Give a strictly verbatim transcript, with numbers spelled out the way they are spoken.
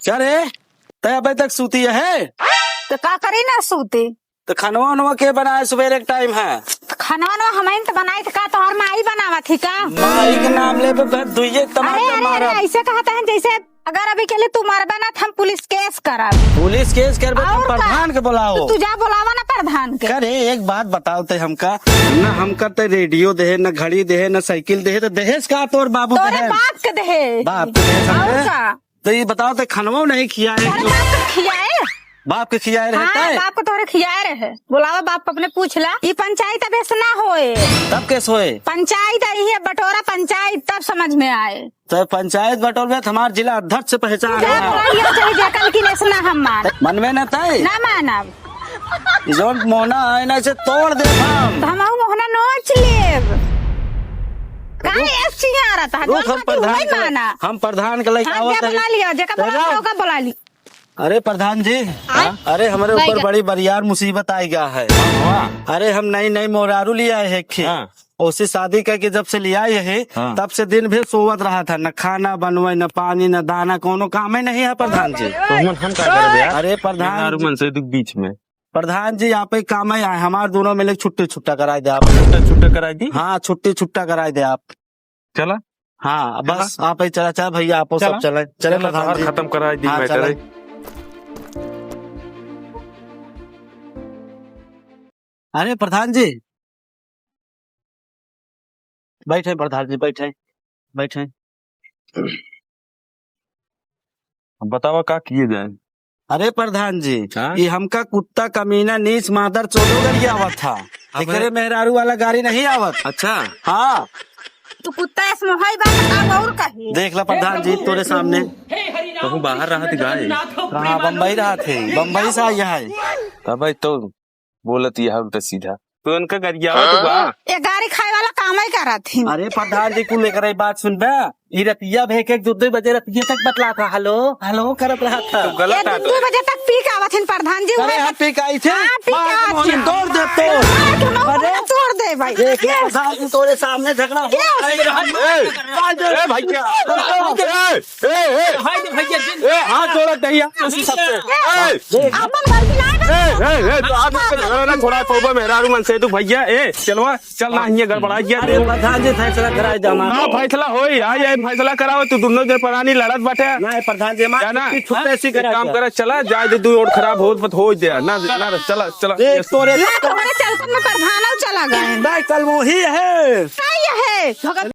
क्या रे, तै अबे तक सूती है? तो का करी ना सूती? तो खनवा वनवा के बनाए सुबेरे के टाइम है? तो खनवा वनवा हमइन तो बनाई, तो का तोहर माई बनावत ही का? माई के नाम लेबे, बस दुइये तमाचा अरे, अरे, मारब। अरे, ऐसे कहत हैं जैसे अगर अभी के लिए तू मरबे ना, तो हम पुलिस केस करब। पुलिस केस करबे, तो और का? प्रधान के बुलाओ। तो तू जा बुलावा ना प्रधान के। करे, एक बात बताओ ते हमका, ना हमका ते रेडियो देहे, ना घड़ी देहे, ना साइकिल देहे, तो दहेज का तोर बाबू तोरे देहे? बाप के देहे। बाप के देहे और हमरे? का? तो ये बताओ ते खनवा नहीं खियाए? तोरे बाप के खियाए? बाप के खियाए रहे हाँ, तय? बाप को तोरे खियाए रहे। बुलावा बाप को अपने पूछ ला। ये पंचायत अब ऐसे ना होए। तब कैसे होए? पंचायत आई है, बटोरा पंचायत, तब समझ में आए। तो पंचायत बटोर में हमार जिला अध्यक्ष से पहचान जा है। बुला लिया, चाहे जेकन की नेस ना हम मान। मन में ना तय? ना मानब। ई जौन मोहना है ना, इसे तोड़ दे हम। तो हम मोहना नोच लेब। काहे रुक। ऐसे चिल्ला रहा था? रुक, हम प्रधान के, माना। हम प्रधान के लेके हाँ, आवत जा है। बुला लिया, जेकर बुला लिया, ओका बुला ली। अरे प्रधान जी, हाँ? अरे हमरे ऊपर बड़ी बरियार मुसीबत आई गया है। हाँ। अरे हम नई नई मोरारू ले आए हैं खे। हाँ। ओसे शादी करके जब से ले आए हैं, हाँ। तब से दिन भर सोवत रहा था, न खाना बनवे, न पानी, न दाना, कोनो काम ही नहीं है प्रधान जी। तो हम, हम का करबे यार? अरे प्रधान मेहरारू जी। मन से दुख बीच में। प्रधान जी, आप ही काम ही आए, हमार दोनों मिले छुट्टी छुट्टा कराई दे आप। छुट्टा छुट्टा कराई दी? हाँ, छुट्टी छुट्टा कराई दे आप। चला। हाँ, चला। बस आप ही चला, चला भैया, आप सब चला। चले, चले चला, प्रधान जी। खत्म कराई दी हाँ, matter चला। है। अरे प्रधान जी, बैठे प्रधान जी, बैठे, बैठे। अब बतावा का किए जाए? अरे प्रधान जी, हाँ? ये हमका कुत्ता कमीना नीच मादर चोदो गाड़ी आवत था। हाँ, एकरे भाई। मेहरारू वाला गाड़ी नहीं आवत। अच्छा। हाँ। तू कुत्ता ऐस मोहाई बा, अब और कही। देख ला प्रधान जी, तोरे सामने। कहूँ बाहर रहत गाय। कहाँ बम्बई रहत है? बम्बई से आई है। तब भाई तो बोलत यह उल्टा सीधा। तो उनका गरियावा तो बा। ये गाड़ी खाए वाला काम ही करत ही। अरे प्रधान जी, कुल एकरे बात सुनबे। ई रतिया भे के एक दो, दो बजे रतिया तक बतला था, "हेलो, हेलो" करत रहा था। तो गलत ये आ दो, तो। दो बजे तक पी के आवत हिन प्रधान जी, अरे वहाँ हम तक पी के आई थे। हाँ, पी के मार के आवत मुंह हिन। तोड़ दे तो। मार के मुंह अरे। तोड़ दे भाई। देख, ये प्रधान जी तोरे सामने झगड़ा हो क्या? अरे, ए, ए, भैया। ए, ए, ए। हाय रे भैया जी। ए, हाथ जोड़त नहीं है, तुसी सबसे। ए, ए, अपन गलती ना है। ए, ए, ए, तो आप इससे झगड़ा ना छोड़ा, पौबा मेहरारू मन से तू भैया, ए, चलवा, चल ना, हियाँ गड़बड़ा गया अरे, तू। प्रधान जी, फैसला कराए दे हमारा। हाँ, फैसला होई, आ, ये फैसला कराओ, तू दोनों जन परानी लड़त बाटे। नहीं, प्रधान जी, हमारे जाना। छुट्टी, छुट्टी ऐसी एक करा काम दे। करा, चला, जाए दे, दू ओर खराब हो, मत हो जाए, ना, ना, चला, चला, ए, ये तोरे ना, तुम्हारे चलते में प्रधान चला गए। नहीं, कल वो ही है। सही है, भगत